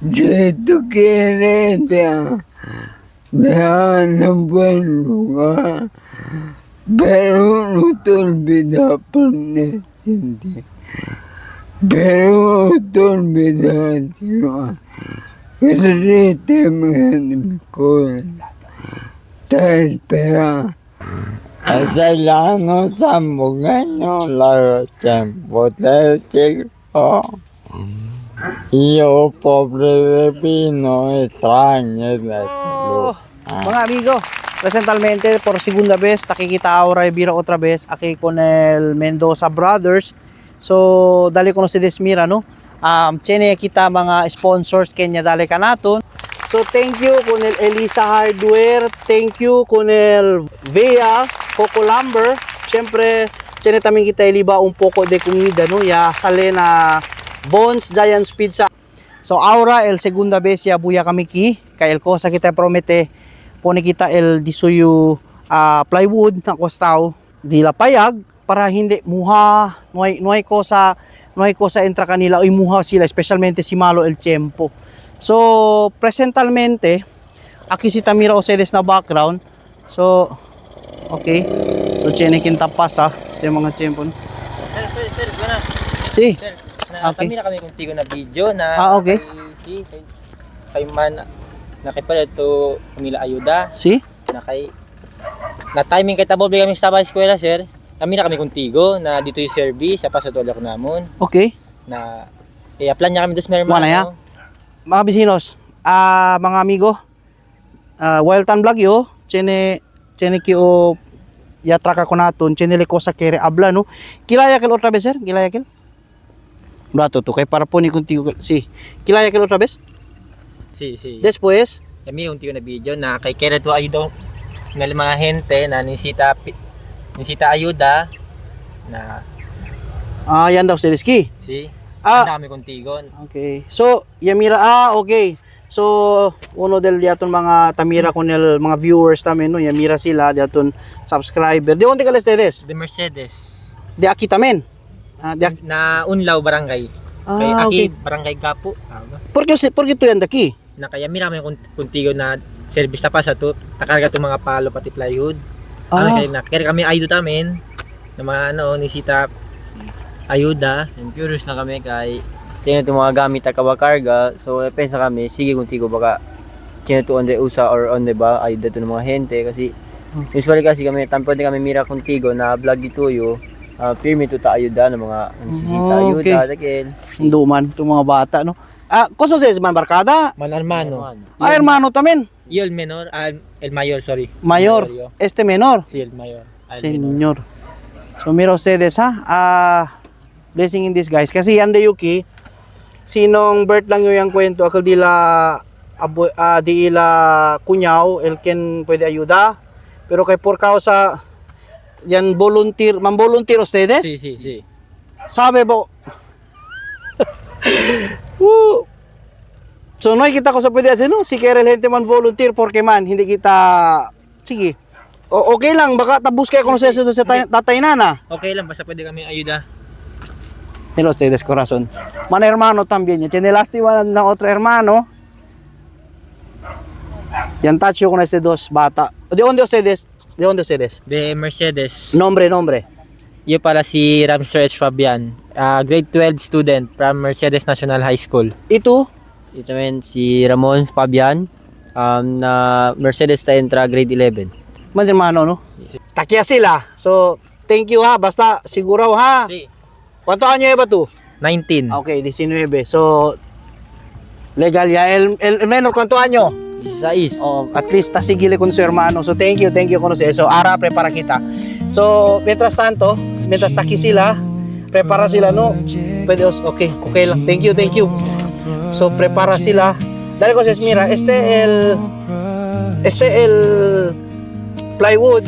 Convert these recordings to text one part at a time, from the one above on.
Si tú quieres, deja un buen lugar, pero no te olvidas por ti. Pero no te olvidas, que mi te espera. Sa Sambueño la tiempo del siglo. Yo pobre de vino extraño de Oh, mga amigo, presentalmente por segunda vez nakikita ahora y vira otra vez aquí con el Mendoza Brothers. So, dali ko no si Desmira, no? Chene kita mga sponsors kenya dali ka naton. So, thank you con el Elisa Hardware, thank you con el Vea Coco Lumber. Siyempre, chene tamin kita iliba un poco de comida, no? Ya sale na Bones Giants Pizza. So ahora el segunda vez ya buya kami ki kay el cosa kita promete pone kita el disuyo plywood na kostao di la payag para hindi muha no hay cosa no hay cosa entra kanila oy muha sila, especialmente si Malo el Tiempo. So presentalmente aquí si Tamira Ocedes na background. So okay. So chene kinta pasa este mga tiempo, no? Sir, sir, sir, buenas. Si. Sir, na Okay. kami na kami contigo na video na Okay. Kay, si, kay, kay man nakipala to Camila Ayuda Si. na kay na timing kay tabo kami sa eskwela, sir. Kami na kami contigo na dito yung service sa pasatol ako namon Okay. na i-apply niya kami dos may Wala ya? Mga bisinos, mga amigo, Wild Tan Vlog yo, chene chene kio ya traka ko naton, chene le cosa kere habla, no. Kilaya kel otra vez, sir? Kilaya kel? Un rato to kay para po ni contigo. Si. Kilaya kel otra vez? Si, si. Después, Kami contigo na video na kay kere to ayuda ng mga gente na nisita nisita ayuda na yan daw si Rizky. si Ah. Anda kami contigo. Okay. So, Yamira, okay. So, uno del diaton mga Tamira con el mga viewers tamen, no, Yamira sila, diaton subscriber. De onde ka ustedes? The Mercedes. De aquí tamen. De aquí. Na Unlaw Barangay. Kay Ah, aki okay. Barangay Gapo. Tama. Por qué, por qué tú yan de aquí? Na kaya mira may contigo na service ta pa sa to. Takarga to mga palo pati plywood. Ano kay na kaya kami ayuda tamin na mga ano nisita ayuda. I'm curious na kami kay sino itong mga gamit na kawakarga. So, pensa kami, sige contigo baka sino to onde usa or onde ba ayuda to ng mga gente kasi usually kasi kami tampo din kami mira contigo na vlog dito yo pirmi to ta ayuda ng mga nasisita Oh, ayuda okay. dakil. Duman, itong mga bata, no? Cosa se man barkada? Man hermano. Hermano también. Y el menor, el mayor, sorry. Mayor. yo. Este menor. Sí, el mayor. Ah, el menor. Señor. So, mira ustedes, ha? Blessing in disguise. Kasi yan de Yuki, sinong birth lang yung kwento, akal di la, abo, di ila kunyaw, el ken pwede ayuda. Pero kay por causa, yan volunteer, man volunteer ustedes? Sí, sí, sí. Sabi bo. Woo. So no kita ko sa pwede hacer, no? Si Kerel gente man volunteer porque man hindi kita sige. O, okay lang baka tabus kayo kung sa sa tatay nana. Okay lang basta pwede kami ayuda. Mira ustedes corazón. Man hermano también. Tiene lástima na otro hermano. Yan tacho con este dos bata. ¿De dónde ustedes? ¿De dónde ustedes? De Mercedes. Nombre, nombre. Yo pala si Ramsey H. Fabian, grade 12 student from Mercedes National High School. Ito. Ito men si Ramon Fabian na Mercedes ta entra grade 11. Man hermano, no? Takya sila. So, thank you ha. Basta siguro ha. Sí. ¿Cuántos años lleva tú? 19. Okay, 19. So, legal ya. El menor, ¿cuántos años? 16. Oh, at least tasigile con su hermano. So, thank you conoce. So, ara, prepara kita. So, mientras tanto, mientras taki sila, prepara sila, no? Pwede, okay, okay lang. Thank you, thank you. So, prepara sila. Dale ko mira, este el plywood.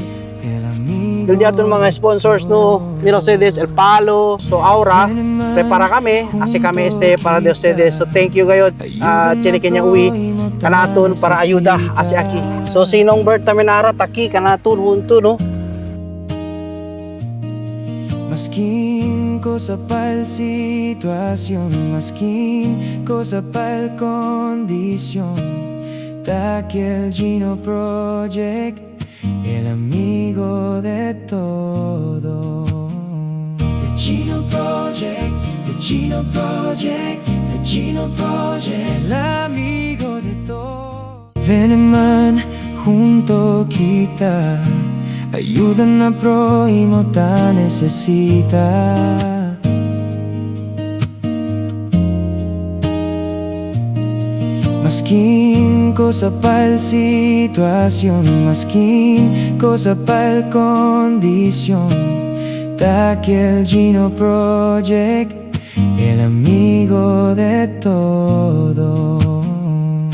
Yung diaton mga sponsors, no? Mira ustedes, el palo, so aura, prepara kami, asi kami este para de ustedes. So thank you kayo, chine kanya uwi, kanaton para ayuda asi aki. So sinong birth namin ara, taki, kanaton, hunto, no? Maskin Cosa pa'l situación, maskin cosa pa'l condición. Taki el Gino Project, el amigo de todo. The Gino Project, The Gino Project, The Gino Project, el amigo de todo. Veneman junto kita, ayuda na prójimo ta necesita. Maskin cosa pa'l situación, maskin cosa pa'l condición. Taki el Gino Project, el amigo de todo.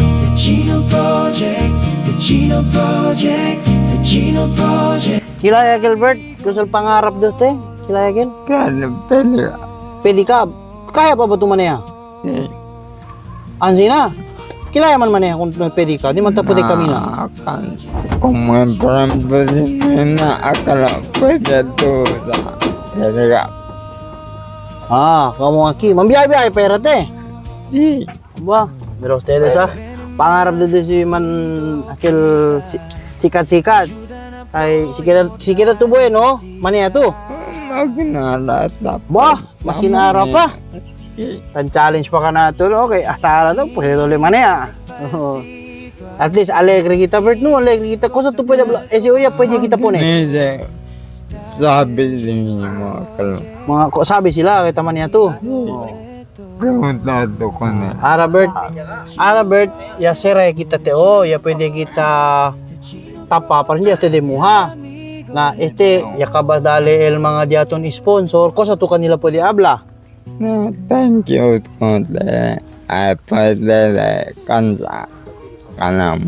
The Gino Project, The Gino Project, The Gino Project. Sila Gilbert, gusto pangarap de usted? Sila Gil? Kaya pwede ka. Pwede ka. Kaya pa ba ito maneha? Sí. Ansi na. Kilaya man maneha kung pwede ka. Di man ta pwede kami na. Como en por ejemplo, si nena akala pwede tú sa pwede ka. Ah, kamu aki. Mambiyahe-biyahe pera te. Sí. Ba, pero ustedes ah. Pangarap dito si man akil sikat-sikat. Ay, si kita tu bueno, maneha tu. Magnalata. Ba, mas kinara pa. Tan challenge pa ka na to. Okay, hasta ahora no, pwede doble maneha. Oo. At least alegre kita, Bert, no? Alegre kita. Cosa tú puedes hablar? Ese oye, pwede kita pone. Dice, sabi din mo akala. Mga sabi sila, kita man niya to. Pregunta tu con él. Ara Bert, ara Bert, ya sera kita te oh, ya pwede kita tapa para hindi te demuha. Na este ya kabas dale el mga diaton sponsor, cosa tu kanila pwede habla. No, thank you con le. Ay, pwede de cansa. Kanam.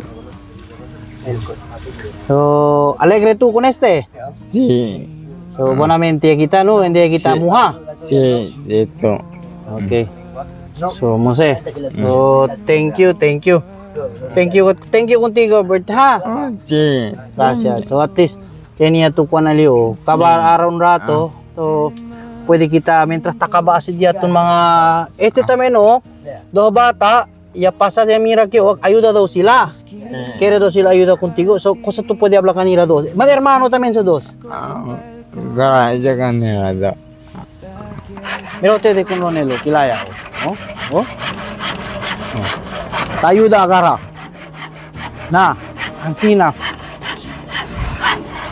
So, alegre tu con este. Sí, So, buonamente kita no, hindi kita muha. sí, dito. Okay. So, Mose. So, thank you, thank you. Thank you, thank you contigo, Bert, ha? Oh, sí. Gracias. So, at least, kanya tu kuan aliyo. Kabar araw un rato, so, pwede kita, mientras takaba si diaton mga, este también, no, dos bata, ya pasa de mira que oh, ayuda daw sila. Quiere daw sila ayuda contigo. So, cosa tu pwede hablar kanila dos. Mga hermano también sa dos. Ah, gracias kanila daw. Mira ustedes con Ronelo, kilaya. Oh, oh. Oh. Tayuda agara. Na, ansina.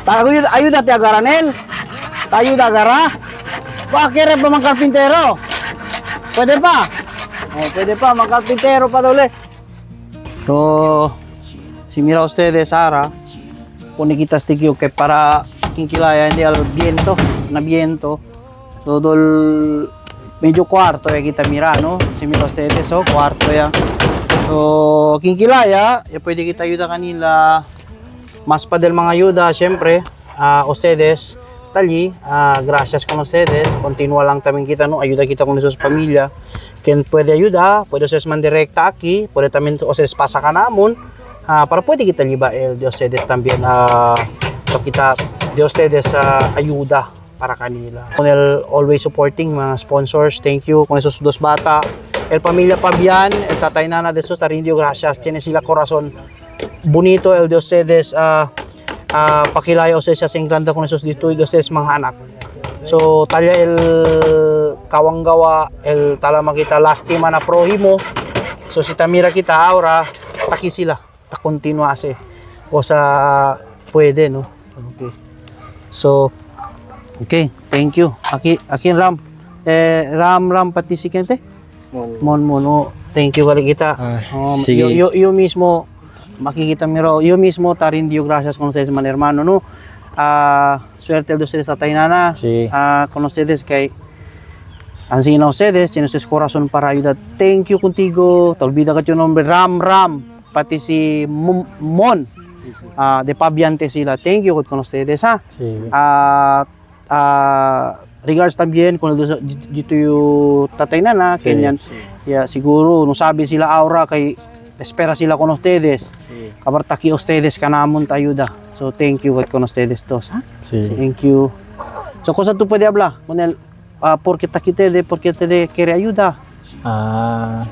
Tayuda, ayuda te agaranel. Tayuda agara. Ba, kere pa mang karpintero? Pwede pa. Oh, pwede pa, mang karpintero pa daw ulit. So, si mira ustedes, Sara, pone kita stick que para kinkilaya hindi al viento, na viento. So, dol, medyo kwarto ya kita mira, no? Si mira ustedes, so, kwarto ya. So, kinkilaya, ya pwede kita ayuda kanila. Mas pa del mga ayuda, syempre, ustedes, tali, gracias con ustedes. Continua lang también kita, no? Ayuda kita con sus pamilya. Quien puede ayuda, puede ustedes man direkta aquí, puede también ustedes pasa ka namon. Para pwede kita liba el de ustedes también, so kita de ustedes ayuda para kanila. Con el always supporting mga sponsors, thank you. Con esos dos bata, el familia Pabian, el tatay nana de sus Tarindio, gracias. Tiene sila corazón bonito el de ustedes, pakilaya ustedes sa singranda con esos dito de ustedes mga anak. So talya el kawanggawa, el talama kita lastima na prohimo. So si Tamira kita ahora, taki sila, ta continua ase. O sa pwede no. Okay. So okay, thank you. Aki aki Ram. Eh Ram Ram pati si Kente? Mon Mon. Oh, thank you kali kita. Ay, sige. Yo mismo makikita miro, yo mismo tarindio gracias con ustedes man hermano no. Suerte de ustedes tatay nana. Sí. Con ustedes kay Ansina ustedes, tiene ustedes corazón para ayudar. Thank you contigo. Te olvida ka yung nombre Ram Ram pati si Mon. De Pabiante sila. Thank you con ustedes ha. Sige. At regards también con el dito yung tatay nana, Sí. ganyan. Yeah, siguro no sabi sila aura kay espera sila con ustedes. Kabartaki ustedes kanamon tayuda. So thank you con ustedes dos ha. Sige. Thank you. So cosa tú puedes hablar con el Porque takitede, porque te quiere ayuda. Ah,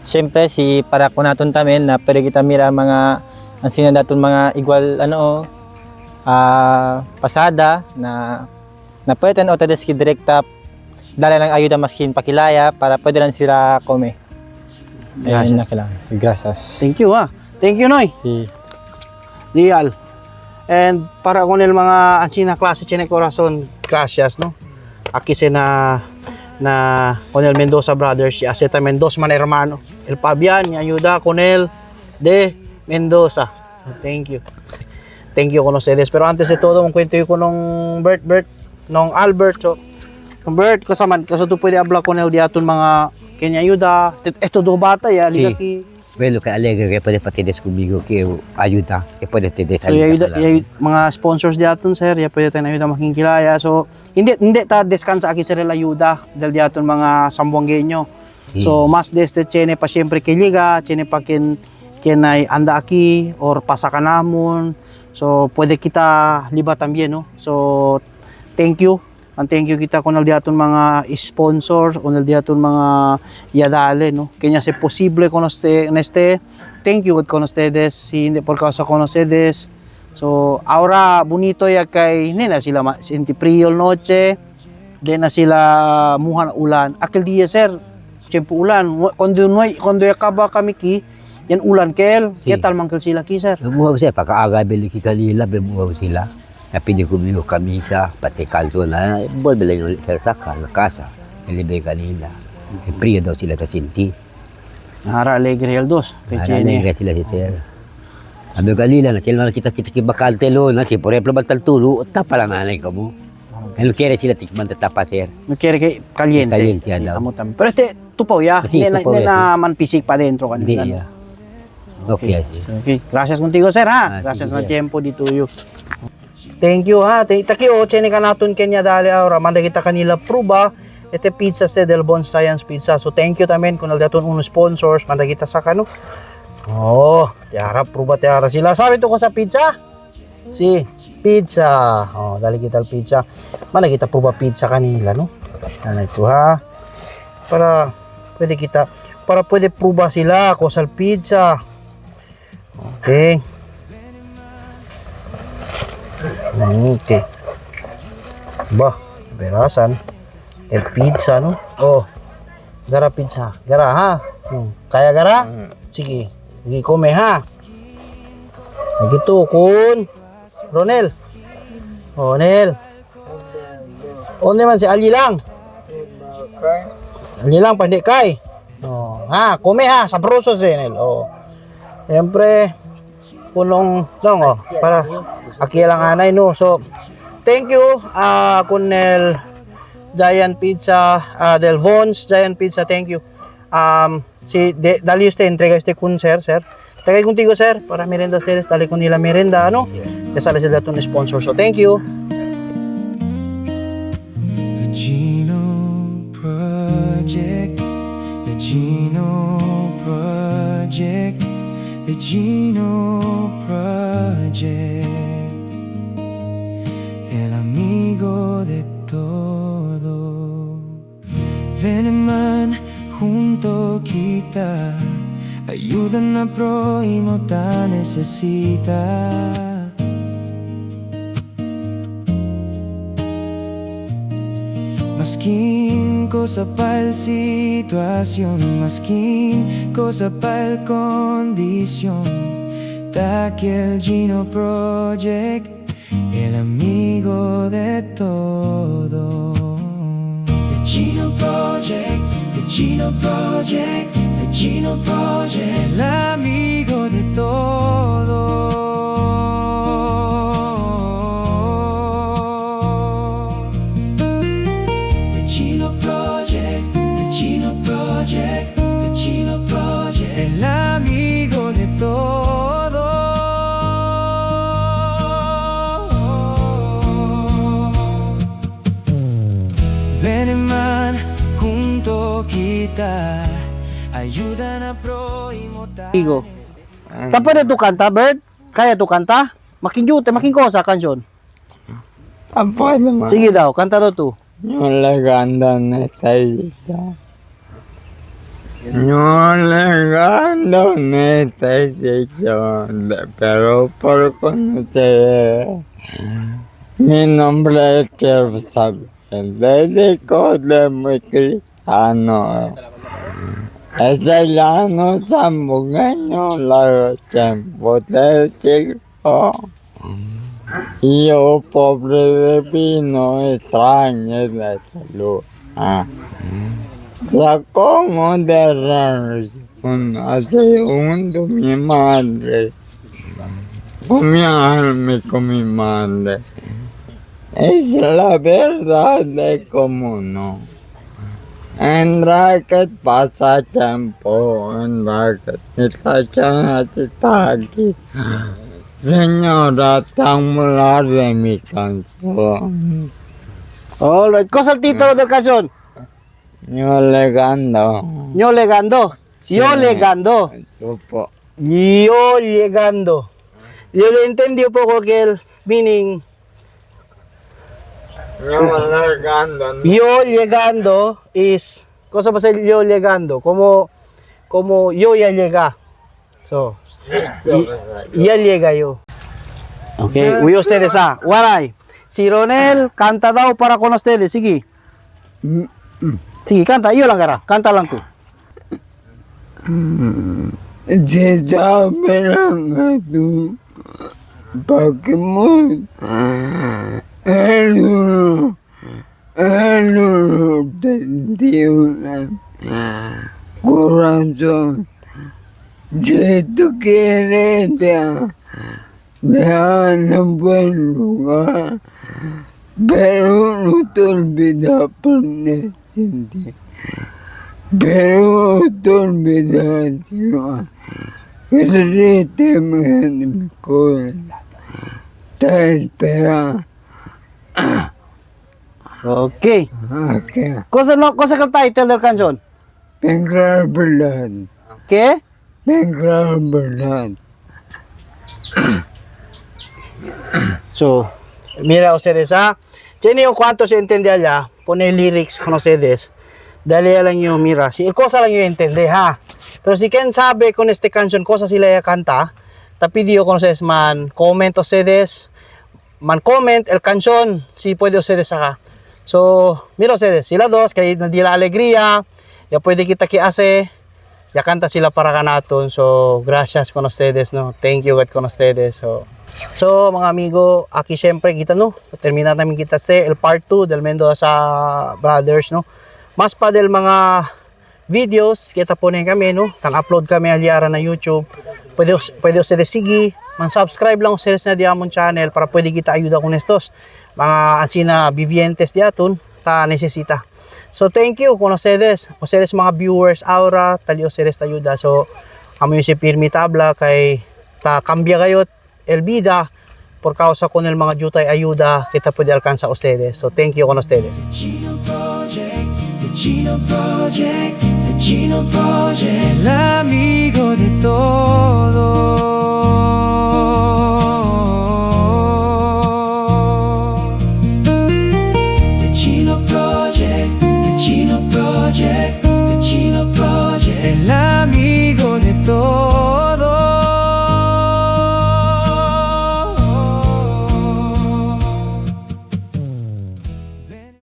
siyempre si para ko naton tamen na pwede kita mira mga ang sinadaton mga igual ano pasada na na pwede tan otra ki direkta dala lang ayuda maskin pakilaya para pwede lang sila come. Ayun na kailangan. Si gracias. Thank you ha. Thank you Noy. Si Real. And para con el mga ansina klase tiene corazón, gracias, no? Aquí se na na con el Mendoza Brothers, y hace también dos man hermano. El Fabián y ayuda con el de Mendoza. So, thank you. Thank you con ustedes. Pero antes de todo, un cuento yo con un Bert Bert, nung Albert. So, nung Bert, kasaman, kaso tú puede hablar con el de atun mga kanya ayuda. Esto dos bata ya, Sí. liga aquí. Bueno, que alegre que puedes patides conmigo, que ayuda, que puedes tener So, ayuda, mga sponsors di aton sir, ya pwede tayong ayuda makingkilaya. So, hindi hindi ta descansa aquí sir el ayuda del di aton mga sambuangueño. So, mas desde chene pa siyempre que llega, chene pa quien quien ay anda aquí or pasa ka namon. So, pwede kita liba también, no? So, thank you. Ang thank you kita kung di aton mga sponsors, kung di aton mga yadale, no? Kanya se posible con usted, en este. Thank you con ustedes, si hindi por causa con ustedes. So, ahora bonito ya kay hindi na sila sinti frío noche, di na sila muha na ulan. Aquel día sir, tiempo ulan. Cuando no hay, cuando acaba kami ki, yan ulan kel. Sí. ¿Qué tal man kel sila ki sir? Buhaw sila, pagkaaga bili kita nila, buhaw sila. Napili ko yung kamisa, pati kalso na, vuelve lang ulit sa saka, la casa, nilibay kanila. E frío daw sila sa sinti. Nara alegre el dos. Kay Chene. Alegre sila si sir. Sabi ko kanila, na sila kita kita kibakante lo, na si por ejemplo magtaltulo, tapa lang nanay ko mo. Ano quiere sila tikman tapa sir. No quiere que caliente. Caliente, Sí, daw. amo también. Pero este tupaw ya. Sí, Hindi na, tupaw hindi ya, na man pisik pa dentro kanila. Hindi no? ya. Okay. Okay. Gracias contigo, sir, ha? Ah, Gracias sige, na sir. tiempo dito yo. Thank you, ha? Taki o, chene ka naton Kenya dali ahora. Manda kita kanila pruba. Este pizza este del Bon Science Pizza. So thank you también kung naldaton uno sponsors. Manda kita sa kano. Oh, tiara pruba tiara sila. Sabi to ko sa pizza? Si, pizza. Oh, dali kita al pizza. Manda kita pruba pizza kanila, no? Ano ito, ha? Para pwede kita para pwede pruba sila ko sa pizza. Okay. Okay. Ba, berasan. El pizza, no? Oh. Gara pizza. Gara, ha? Kaya gara? Sige. Sige, come, ha? Gitu, kun. Ronel. Ronel. Onde man si Ali lang. Ali lang, pandi kay. Oh, ha, come ha, sabroso si Nel. Oh. Siyempre, punong long oh, para aki lang anay no. So, thank you Kunel Giant Pizza, Del Vons Giant Pizza, thank you. Si de, dali usted entrega este kun sir, sir. Tagay contigo sir para merenda ustedes, dali con nila merenda ano. Ya sale sila itong sponsor. So, thank you. The Gino Project, The Gino Project, The Gino Project. El amigo de todo. Veneman junto kita. Ayuda na prójimo ta necesita. Maskin cosa pa'l situación, maskin cosa pa'l condición. Taki el Gino Project, el amigo de todo. The Gino Project, The Gino Project, The Gino Project, el amigo de todo. The Gino Project, The Gino Project, The Gino Project, el amigo de todo. Veneman junto kita, ayudan a prójimo ta Igo. Ta pwede tu kanta, Bird? Kaya tu kanta? Makin jute, makin kosa kansyon. Tampoco naman. Sige daw, kanta daw tu. Yo llegando necesito. Yo llegando necesito, pero por conocer mi nombre quiero saber. Dedico de muy cristiano. Ese llano zambugueño, largo tiempo del siglo. Y yo, pobre de vino, extraño de salud. Ah. Sacó de razón, hace un mi madre. Con mi alma y con mi madre. Es la verdad de cómo no. En que pasa tiempo, en que está aquí. Señora, tan de mi canción. Alright. Cosa el título del canción? Yo legando. Yo legando. Yo legando. Supo. Yo llegando. Yo le entendí un poco que el meaning Yo legando. yo llegando is cosa pa ser yo llegando como como yo ya llega. So, ya llega yo. Okay, uy ustedes ah. Waray. Si Ronel canta daw para con ustedes, sige. Sige, canta, iyo lang gara. Canta lang ko. Si sabe Pokemon. El uno, 31, corazón. Si tú quieres dejar un buen lugar, pero no te olvidas por ti. Pero no te olvidas, sino que mi corazón. Te espera. Okay. Okay. Cosa no, cosa que el title del canción? Venga verdad. ¿Qué? Venga verdad. So, mira ustedes ah. Tiene yung cuánto se entiende allá, pone lyrics con ustedes. Dali lang yung mira. Si cosa lang yung entende ha. Pero si Ken sabe con este canción cosa sila ya canta, tapi diyo con ustedes man comment ustedes, man comment el canción si puede ustedes saka. So, mira ustedes, sila dos kay nandila alegría, ya pwede kita kiase, ya canta sila para kanaton. So, gracias con ustedes no. Thank you God con ustedes. So, So, mga amigo, aki siyempre kita no. Termina namin kita sa el part 2 del Mendoza Brothers no. Mas pa del mga videos kita po na kami no. Tan-upload kami aliara na YouTube. Pwede pwede ustedes sige, man-subscribe lang ustedes na Diamond Channel para pwede kita ayuda con estos mga ansina vivientes diaton ta necesita. So thank you con ustedes, ustedes mga viewers aura tali ustedes ayuda. So amo yung si Pirmi Tabla kay ta cambia kayo el vida por causa con el mga jutay ayuda kita pwede alcanza ustedes. So thank you con ustedes. The Gino Project, The Gino Project, The Gino Project. El amigo de todo. The Gino Project, The Gino Project, The Gino Project. El